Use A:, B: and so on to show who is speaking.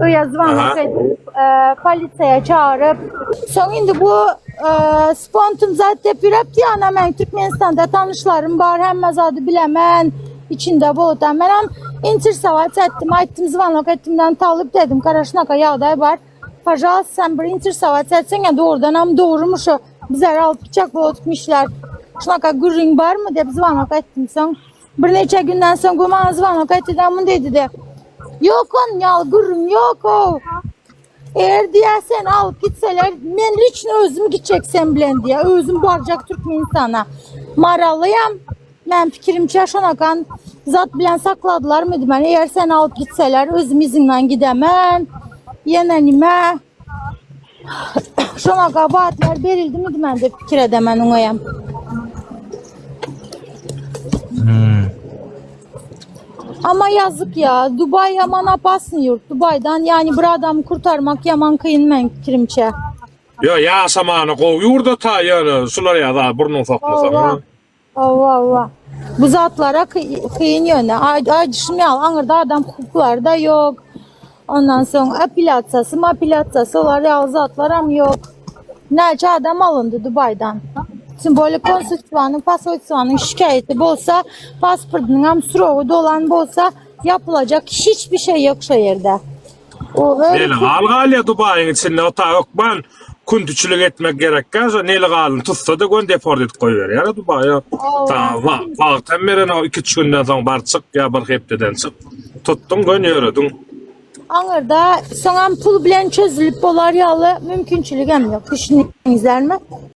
A: Öýe zwanok edip, polisiýa çagyryp. Soň indi bu spontum zat dep ýürepdi ýana meň Türkmenistanda tanyşlarym bar, hemme zady bilemen, içinde boltam. Menem interesowat etdim, aýtdym, zwanok etdimden talyp dedim, kara şunaka ýagdaý bar. Pažalsta sen bir interesowat etseňe dogrudanam dogrumy şu bizleri alyp gitjek bolupmyşlar. Şunaka gürrüň barmy dep zwanok etdim soň. Birnäçe günden soň bu maňa zwanok etdi-de mun diýdi-de. Ýok on ýaly gürrüň ýok o. Eger diýä seni alyp gitseler, men liçno özüm gitjek sen bilen diýä. Özüm barjak Türkmenistana. Maralyýam. Men pikirimçe şonakan zat bilen sakladylarmy diýmen. Eger seni alyp gitseler, özüm yzyňdan gidemen. Ýene nime? Şoňa gabahatlar berildimi diýmen diýip pikir edemen oňaýam.
B: Hmm.
A: Ama yazık ya. Dubai yaman apasny ýurt. Dubai'dan yani bir adamı kurtarmak yaman kyn men pikirimçe.
B: Ýo ýaşamany gowy ýurda ta ýöne şular ýa zat burnuň sokmasaň.
A: Hawa. Hawa hawa. Bu zatlara kyn ýöne. Aýdyşym ýaly aňyrda adam hukuklary da ýok. Ondan soň apelýasiýasy, mapelýasiýasy olar ýaly zatlaram ýok. Näçe adam alyndy Dubaýdan. Tim bolее konsulstwanyň, posolstwanyň şikaýaty bolsa, pasportynyňam srogy dolan bolsa, ýapylajak hiç bir şey ýok şo ýerde. O öyle
B: Nelegal galýar Dubaýyň içinde o ta hökman kündüçilik etmek gerekkä şo nelegalyny tutsa-da gön deport edip goýberýär Dubaýa. Ta wagt hem berenok 2-3 günden soň bar çyk ýa bir hepdeden çyk. Tutduň gön ýörediň.
A: Aňyrda soňam pul bilen çözülip bolar ýaly mümkinçiligem ýok. Düşündiňizlermi?